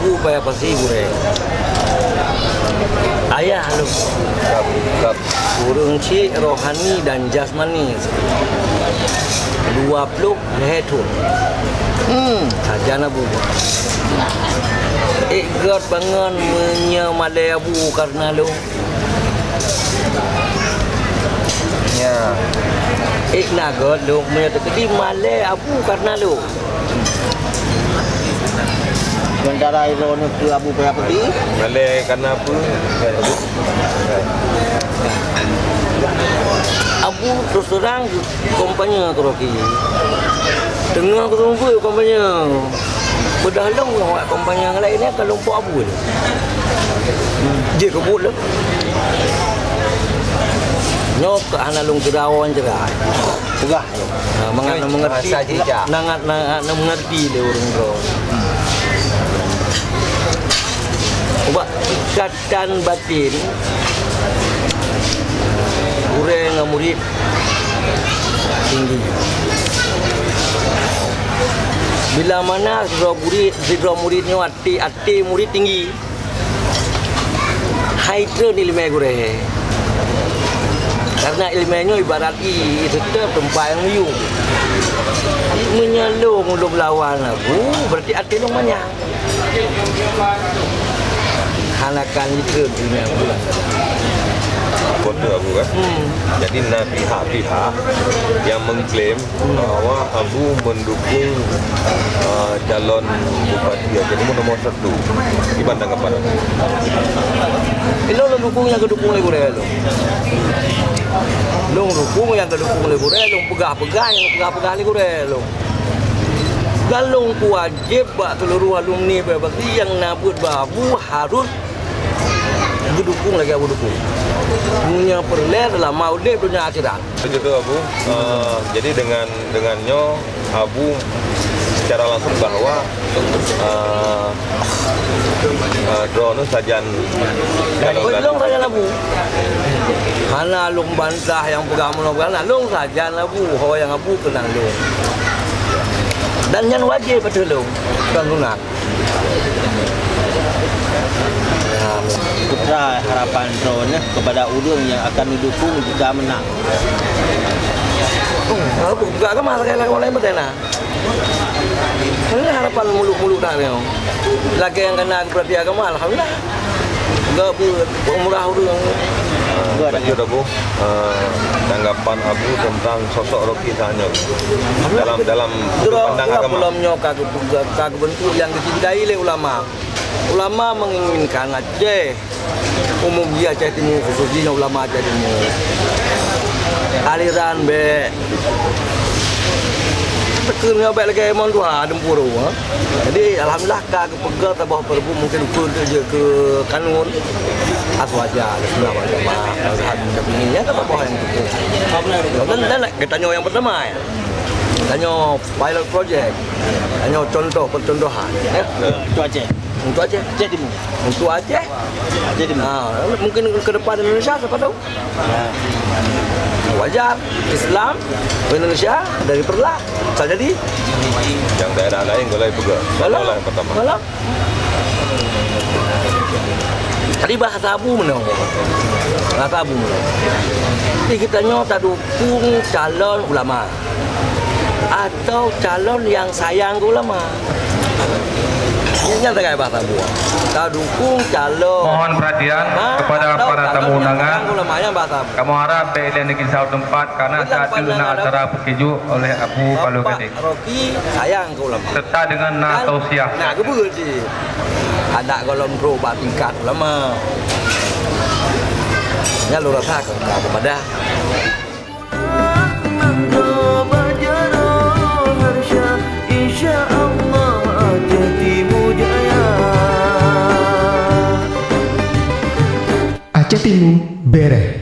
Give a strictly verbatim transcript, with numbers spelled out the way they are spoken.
Abu Paya Pasi gurèe. Ayah lôn. Kap, kap. Ureueng chik rohani dan jasmani. Dua ploh lhèe thôn. Hmm, sajan Abu. Ék gèt bangon meunyoe malèe Abu kareuna lôn. Ya. Ék na gèt lôn meunyoe teukeudi malèe Abu kareuna lôn. Sementara droeneuh keu Abu Paya Pasi. Malèe kareuna peue? Abu terus terang kompanye keu Rocky. Teungoh keu sumber kompanye. Beudôh lôn ngon kompanye nyang laén nyan ka lôn pok Abu lé. Jeuet keu buet lé. Nyoe ka hana lôn keurawon cerai. Peugah. Ha, mangat na meungerti, bahasa jijak. Mangat na, na meungerti lé ureueng droe. Ubak ikatan batin gurèe ngon murit tinggi. Bila mana sidroe murit, sidroe murit nyoe até, até murit tinggi, hai treun ileumèe gurèe. Karena ileumèe nyoe ibarat ié, ié seutôt teumpat nyang meuyuem. Meunyoe lôn, lôn lawan Abu, berarti até lôn manyang. Hana kan ié treun ileumèe Abu. Beutôi, Abu, kan? Hmm. Jadi, na pihak-pihak yang mengklaim bahwa Abu mendukung, uh, calon Bupati Aceh Timur nomor satu. Kiban tanggapan Abu? Ilôn lôn dukung nyang geudukung lé gurèe lôn. Lôn dukung nyang geudukung lé gurèe lôn, peugah-peugah nyang peugah-peugah lé gurèe lôn. Dan lôn wajéb bak seuluruh alumni P P C nyang na beuet bak Abu harus geudukung lagèe Abu dukung. Meunyoe peureulèe seulama udép donya akhirat. Begitu, Abu. Eh, jadi dengan, dengan nyoe, Abu secara langsung bahwa, eh, eh, droeneuh sajan. Lôn sajan Abu. Hana lôn bantah nyang peugah meunoe, hana. Lôn sajan Abu, ho nyang Abu keunan lôn. Dan nyan wajéb ateueh lôn, kon sunat. Putra, harapan droeneuh kepada ureueng nyang akan neudukung jika meunang. Oh, buka agama lagèe-lagèe ureueng laén beutôi na. Alhamdulillah, harapan muluk-muluk dak nyoe. Lagèe nyang kana geupeurati agama, alhamdulillah. Gak bu-, peumurah ureueng. Lanjut, Abu. Eh, tanggapan Abu tentang sosok Rocky saat nyoe dalam, dalam sudut pandang agama. Droe, droe nyoe ka geu-, ka geubentuk nyang geucintai lé ulama. Ulama menginginkan Aceh, umum di Aceh Timur, khusus di ulama Aceh Timur. Aliran bèk teukheun nyoe bèk lagèe mon tuha dempuru, ha. Jadi, alhamdulillah, ka geupeugah saboh peureubu mungkin ukeue jeuet keu kanun. Aswaja, Islam, agama, mazhab, tapi ini nyang saboh nyang teukheun. Dan, dan geutanyoe nyang pertama, ya. Tanyoe pilot project. Tanyoe contoh percontohan, ya. Untuk Aceh. Untuk Aceh. Aceh Timur. Untuk Aceh. Aceh Timur. Ha, mungkin ke depan Indonesia, siapa tahu. Ya. Wajar, Islam, Indonesia, dari Perla, bisa jadi. Yang daerah lain kalau peugah. Kalau, kalau yang pertama. Kalau. Jadi bahasa Abu meunoe. Bahasa Abu meunoe. Jadi geutanyoe tadukung calon ulama. Atau calon yang sayang ke ulama. Nyan sagai bahasa buah. Tadukung calon. Mohon perhatian kepada para tamu undangan. Kamoe harap bèk lé neukisah u teumpat karena saat itu na acara peukeujot oleh Abu Palui Gadeng. Rocky sayang ke ulama. Serta dengan na tausiah. Nak geubeuet cit. Adak gohlom trok bak tingkat ulama. Nyan lôn rasa ka kepada. Nanggroe bak jaroe harsya, insya Allah Aceh Timu jaya. Aceh Timu bèrèh.